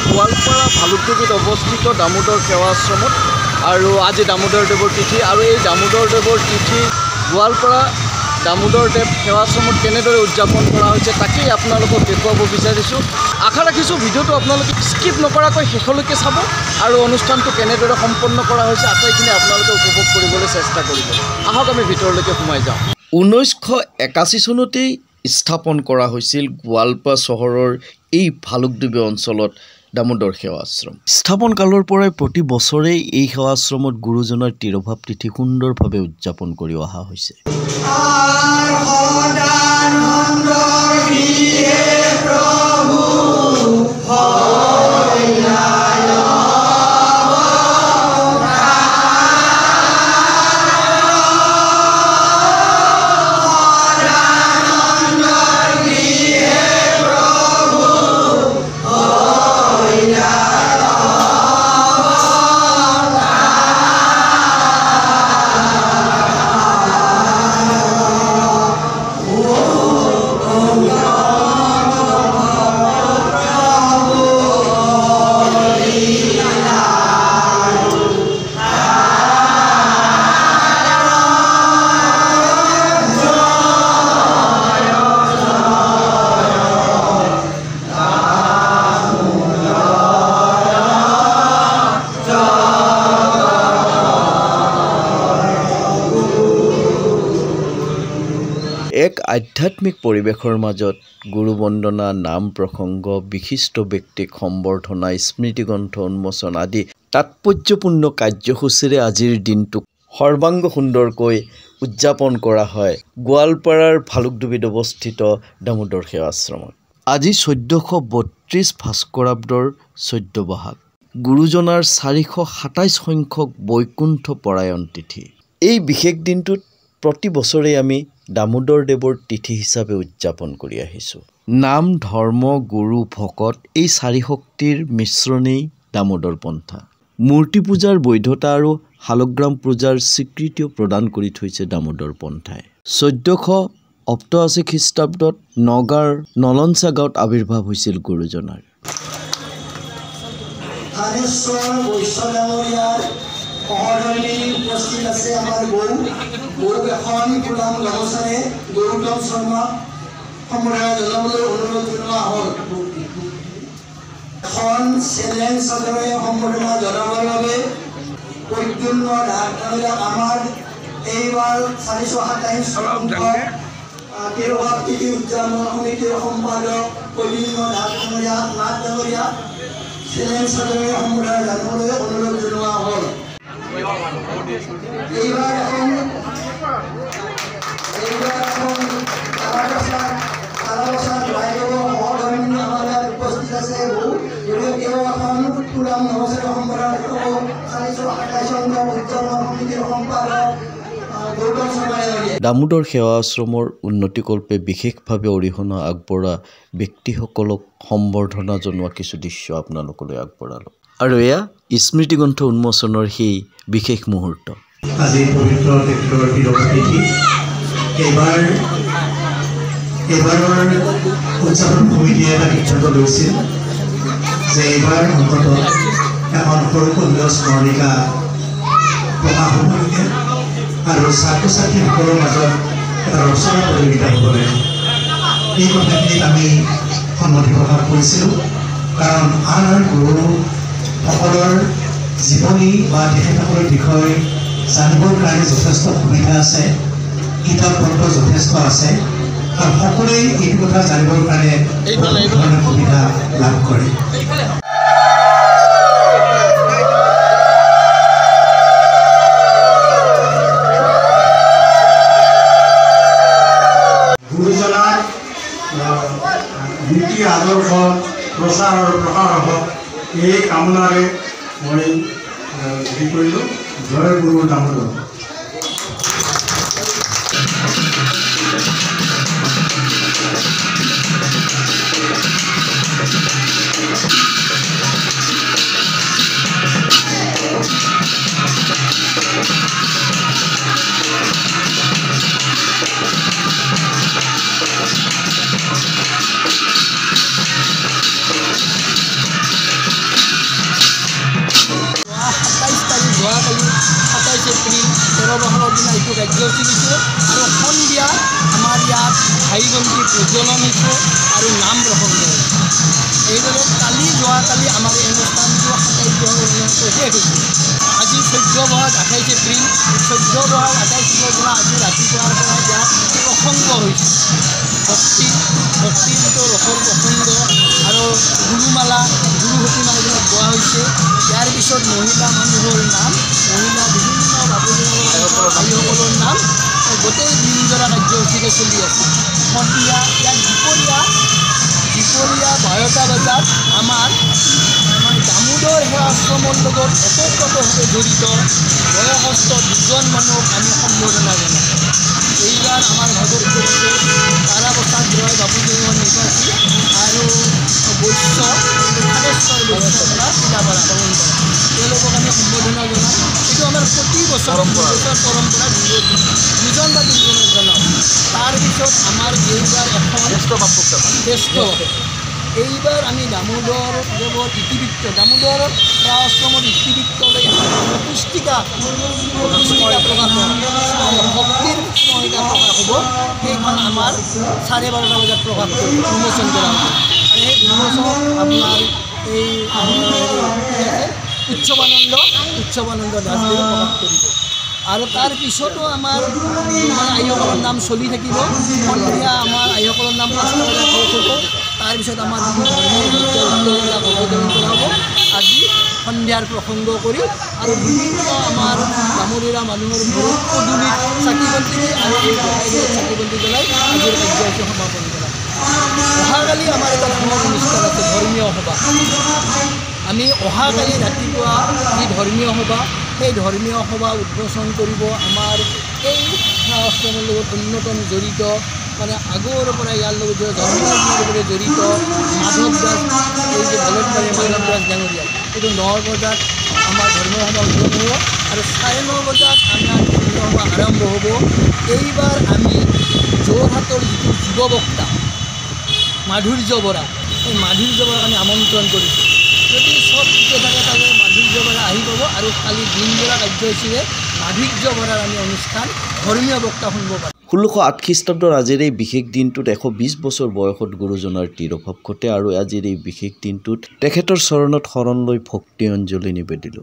গোৱালপাৰা ভালুকডুবিত অৱস্থিত দামোদৰ সেৱা আশ্ৰমত আৰু আজি দামোদৰ দেৱৰ তিথি আৰু এই দামোদৰ দেৱৰ তিথি গোৱালপাৰা দামোদৰ দেৱ সেৱা আশ্ৰমত কেনেদৰে উদযাপন কৰা হৈছে তাকেই আপোনালোকক দেখুৱাব বিচাৰিছোঁ। আশা ৰাখিছোঁ ভিডিঅ'টো আপোনালোকে স্কিপ নকৰাকৈ শেষলৈকে চাব আৰু অনুষ্ঠানটো কেনেদৰে সম্পন্ন কৰা হৈছে আটাইখিনি আপোনালোকে উপভোগ কৰিবলৈ চেষ্টা কৰিব। আহক আমি ভিতৰলৈকে সোমাই যাওঁ। 1981 চনতেই স্থাপন কৰা হৈছিল গোৱালপাৰা চহৰৰ এই ভালুকডুবি অঞ্চলত দামোদৰ সেৱা আশ্ৰম। স্থাপন কালৰ পৰাই প্ৰতি বছৰেই এই সেৱা আশ্ৰমত গুৰুজনাৰ তিৰোভাৱ তিথি সুন্দৰভাৱে উদযাপন কৰি অহা হৈছে। এক আধ্যাত্মিক পৰিৱেশৰ মাজত গুৰু বন্দনা, নাম প্ৰসংগ, বিশিষ্ট ব্যক্তিক সম্বৰ্ধনা, স্মৃতিগ্ৰন্থ উন্মোচন আদি তাৎপৰ্যপূৰ্ণ কাৰ্যসূচীৰে আজিৰ দিনটোক সৰ্বাংগ সুন্দৰকৈ উদযাপন কৰা হয় গোৱালপাৰাৰ ভালুকডুবিত অৱস্থিত দামোদৰ সেৱা আশ্ৰমত। আজি 1432 ভাস্কৰাব্দৰ 14 বহাগ, গুৰুজনাৰ 427 সংখ্যক বৈকুণ্ঠ পৰায়ণ তিথি। এই বিশেষ দিনটোত প্ৰতি বছৰেই আমি দামোদৰ দেৱৰ তিথি হিচাপে উদযাপন কৰি আহিছোঁ। নাম, ধৰ্ম, গুৰু, ভকত এই চাৰি শক্তিৰ মিশ্ৰণেই দামোদৰ পন্থা। মূৰ্তি পূজাৰ বৈধতা আৰু শালগ্ৰাম পূজাৰ স্বীকৃতিও প্ৰদান কৰি থৈছে দামোদৰ পন্থাই। 1488 খ্ৰীষ্টাব্দত নগাঁৱৰ নলঞ্চা গাঁৱত আৱিৰ্ভাৱ হৈছিল গুৰুজনাৰ। উপস্থিত আছে আমাৰ গৰুক এখন ফুলাম গামোচাৰে গৌতম শৰ্মা সম্প্ৰদায় জনাবলৈ অনুৰোধ জনোৱা হ'ল। এখন চেলেং চাদৰে সম্বৰ্ধনা জনাবৰ বাবে প্ৰদ্যুন্ন দাস আমাৰ এইবাৰ 427 তিৰোভাৱ তিথি উদযাপন সমিতিৰ সম্পাদক প্ৰদ্যুন্ন দাস ডাঙৰীয়া নাথ ডাঙৰীয়া চেলেং চাদৰে সম্বৰ্ধনা জনাবলৈ অনুৰোধ জনোৱা হ'ল। এইবাৰ এখন তাৰাপ্ৰসাদ ৰায়দেৱৰ সহধৰ্মিনী আমাৰ ইয়াত উপস্থিত আছে। গতিকে তেওঁ এখন ফুলাম গামোচাৰে সম্বৰ্ধনা 427 উদযাপন সমিতিৰ সম্পাদক গৌতম শৰ্মা ডাঙৰীয়া। দামোদৰ সেৱা আশ্ৰমৰ উন্নতিকল্পে বিশেষভাৱে অৰিহণা আগবঢ়োৱা ব্যক্তিসকলক সম্বৰ্ধনা জনোৱা কিছু দৃশ্য আপোনালোকলৈ আগবঢ়ালোঁ আৰু এয়া স্মৃতিগ্ৰন্থ উন্মোচনৰ সেই বিশেষ মুহূৰ্ত। আজি পবিত্ৰ তেখেতৰ তিৰোভাৱ তিথি। এইবাৰৰ উদযাপন সমিতিয়ে এটা সিদ্ধান্ত লৈছিল যে এইবাৰ অন্ততঃ এখন সৰুখণ্ড স্মৰণিকা প্ৰকাশ হ'ব লাগে আৰু ছাত্ৰ ছাত্ৰীসকলৰ মাজত এটা ৰচনা প্ৰতিযোগিতা হ'ব লাগে। এই কথাখিনিত আমি সন্মতি প্ৰকাশ কৰিছিলোঁ, কাৰণ আন আন গুৰুসকলৰ জীৱনী বা তেখেতসকলৰ বিষয়ে জানিবৰ কাৰণে যথেষ্ট সুবিধা আছে, কিতাপ পত্ৰ যথেষ্ট আছে আৰু সকলোৱে এইটো কথা জানিবৰ কাৰণে ধৰণৰ সুবিধা লাভ কৰে। গুৰুজনাৰ নীতি আদৰ্শ প্ৰচাৰ আৰু প্ৰসাৰ হওক এই কামনাৰে মই হেৰি কৰিলোঁ। জয় গুৰু দামোদৰ। এইটো কাৰ্যসূচী দিছে। আৰু সন্ধিয়া আমাৰ ইয়াত হাইবন্তি প্ৰজ্বলন হৈছে আৰু নাম প্ৰসংগ হৈছে। এইদৰে কালি যোৱাকালি আমাৰ এই অনুষ্ঠানটো 27 বহাগ অনুষ্ঠানটো শেষ হৈছে। আজি 14 বহাগ 28 এপ্ৰিল, 14 বহাগ 28 এপ্ৰিলৰ পৰা আজি ৰাতিপুৱাৰ পৰা ইয়াত প্ৰসংগ হৈছে। ভক্তিৰ যিটো ৰসৰ প্ৰসংগ আৰু গুৰুমালা, গুৰু ভক্তিমালা এইবিলাক গোৱা হৈছে। ইয়াৰ পিছত মহিলা মানুহৰ নাম, মহিলা বিভিন্ন আইসকলৰ নাম গোটেই দিনজোৰা কাৰ্যসূচীৰে চলি আছে। সন্ধিয়া ইয়াত দুপৰীয়া 12টা বজাত আমাৰ দামোদৰ সেৱা আশ্ৰমৰ লগত ওতঃপ্ৰোতভাৱে জড়িত বয়সস্থ দুজন মানুহক আমি সম্বৰ্ধনা জনাওঁ। এইবাৰ আমাৰ ভাগত পৰিছে তাৰাপ্ৰসাদ ৰয় বাপুজী নিবাসী আৰু বৈশ্য থানেশ্বৰ বৈশ্য চিলাপাৰা বামুণপাৰা, তেওঁলোকক আমি সম্বৰ্ধনা জনাওঁ। এইটো আমাৰ প্ৰতি বছৰ পৰম্পৰা, দুজন বা তিনিজনক জনাওঁ। তাৰপিছত আমাৰ এইবাৰ এখন শ্ৰেষ্ঠ এইবাৰ আমি দামোদৰ দেৱৰ ইতিবৃত্ত, দামোদৰ সেৱা আশ্ৰমৰ ইতিবৃত্তলৈ এখন পুস্তিকা প্ৰকাশ হ'ব, ভক্তিৰ স্মৰণিকা প্ৰকাশ হ'ব। সেইখন আমাৰ 12:30 বজাত প্ৰকাশ কৰিব, উন্মোচন কৰা হ'ব। আৰু সেই উন্মোচন আপোনাৰ এই উৎসৱানন্দ দাসদেৱে প্ৰকাশ কৰিব। আৰু তাৰ পিছতো আমাৰ আইসকলৰ নাম চলি থাকিব। সন্ধিয়া আমাৰ আইসকলৰ নাম 5টা বজাত শেষ হ'ব। তাৰপিছত আমাৰ ধৰ্মীয় অৱতৰণ কৰা হ'ব। আজি সন্ধিয়াৰ প্ৰসংগ কৰি আৰু বিভিন্ন আমাৰ দামোদৰীয়া মানুহৰ ঘৰত পদূলিত চাকি বন্তি দি আৰু এই গোসাঁইঘৰত চাকি বন্তি জ্বলাই আজিৰ কাৰ্যসূচী সমাপন কৰা। অহাকালি আমাৰ এটা ডাঙৰ অনুষ্ঠান আছে, ধৰ্মীয় সভা। আমি অহাকালি ৰাতিপুৱা যি ধৰ্মীয় সভা, সেই ধৰ্মীয় সভা উদ্বোধন কৰিব আমাৰ এই সেৱা আশ্ৰমৰ লগত অন্যতম জড়িত, মানে আগৰ পৰা ইয়াৰ লগত জন্মৰ লগতে জড়িত মাধৱ দাস, এই যে বলদবাৰী মাধৱ দাস ডাঙৰীয়া। এইটো 9 বজাত আমাৰ ধৰ্মীয় সভা উদ্বোধন হ'ব আৰু 9:30 বজাত আমাৰ ধৰ্মীয় সভা আৰম্ভ হ'ব। এইবাৰ আমি যোৰহাটৰ যিটো যুৱবক্তা মাধুৰ্য বৰা, এই মাধুৰ্য বৰাক আমি আমন্ত্ৰণ কৰিছোঁ। যদি চব ঠিকে থাকে তাহলে মাধুৰ্য বৰা আহি পাব। আৰু কালি দিনজোৰা কাৰ্যসূচীৰে মাধুৰ্য বৰাৰ আমি অনুষ্ঠান ধৰ্মীয় বক্তা শুনিব পাৰিম। 1608 খ্ৰীষ্টাব্দৰ আজিৰ এই বিশেষ দিনটোত 120 বছৰ বয়সত গুৰুজনাৰ তিৰোভাৱ ঘটে আৰু আজিৰ এই বিশেষ দিনটোত তেখেতৰ চৰণত শৰণ লৈ ভক্তি অঞ্জলি নিবেদিলোঁ।